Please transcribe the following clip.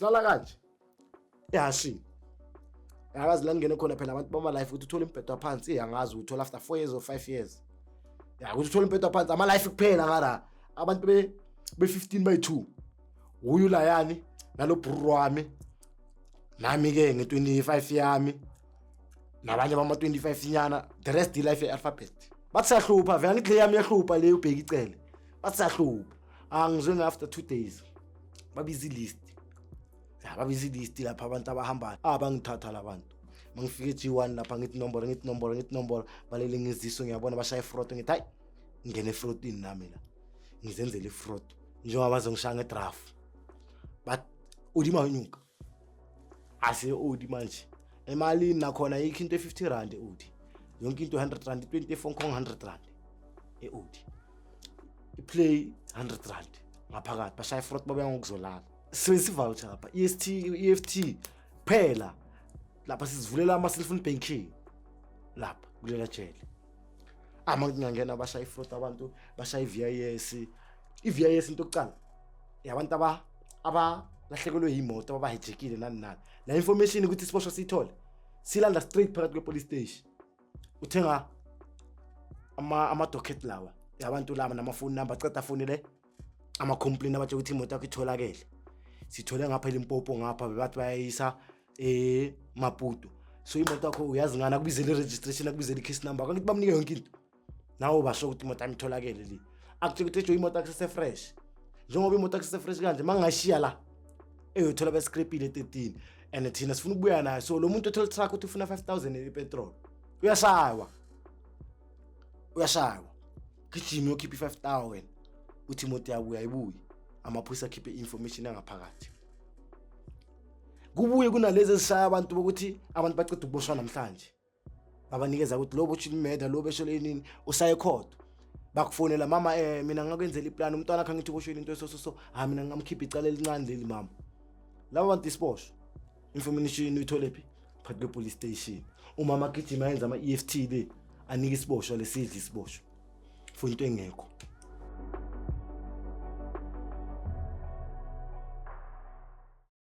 Silala kanje ehashini. Yakazi la ngene khona phela abantu bama life ukuthi uthole umbhedo phansi, angazi uthola after 4 years or 5 years. Ya, ukuthi uthole umbhedo phansi ama life kuphela ngara abantu be 15 by 2. Uyu layani nalo bhuru wami. Nami ke nge 25 yami. Nabanye bama 25 nyana, the rest i life alphabet. Bathi siyahlupha vele, ngithi le yami iyahlupha le ubheka icele. Bathi siyahlupha. Angizwe after 2 days. Babiza i-list. Ya, babiza i-list lapha abantu abahambayo. Ah, bangithatha labantu. Mangifika e-G1 lapha ngithi nomboro, ngithi nomboro, ngithi nomboro, balele ngiziso ngiyabona bashaya ifroto, ngithi hayi, ngene efrotini nami la. Ngizenzele ifroto. Njengoba bazongishaya ngedraft. But odi manyuka. Ase odi manje. Emalini nakhona ayikho into e50 rand eodi. Yonke into 100 rand, 20 Hong Kong 100 rand eodi. I-play 100 rand ngaphakathi bashaya ifrot babuya ngokuzolala. Sisebenzisa i-voucher lapha, EST, EFT phela lapha sizivulela ama-cellphone banking lapha kulela jele. Ama ngingangena bashaya ifrot abantu, bashaya i-VIS. I-VIS into yokuqala yabantu abalahlekelwe yimoto, abahijekile nani nani. La information ukuthi isiboshwa siyithole silanda straight phakathi kwe-police station. Uthenga ama docket lawa yabantu laba nama-phone number, ceda afonele ama-complain abatsho ukuthi imoto yakho itholakele. Sithole ngapha eLimpopo ngapha bebathi bayayisa eMaputo. So imoto yakho uyazi ngani, akubizele i-registration, akubizele i-case number, kanti bamnike yonke into. Nawe basho ukuthi imoto yami itholakele le. Akutshela ukuthi imoto yakho sese-fresh. Njengoba imoto yakho sese-fresh kanje, mangingayishiya la eyothola bescrapile 13 and thina sifuna ukubuya nayo. So lo muntu othola truck uthi ufuna 5000 ipetrol. Uyashaywa. Uyashaywa. Gijima uyokhipha i-5000 wena. Uthi imoto yabuya, ayibuyi. Amaphoyisa akhiphe i-information yangaphakathi. Kubuye kunalezi ezishaya abantu bokuthi abantu baceda ukuboshwa namhlanje. Babanikeza ukuthi lo boshile imurder, lo beshole nini, usaye court. Bakufonela, mama, mina ngakwenzela iplan, umntwana akhe ngithi uboshwe into so so so, ha mina ngamkhipha icala elincane leli mama. Laba bantu isiboshwa. Information uyithole phi? Phakathi kwe-police station. Umama agijima yenza ama-EFT le, anike isiboshwa lesidla isiboshwa. For into engekho.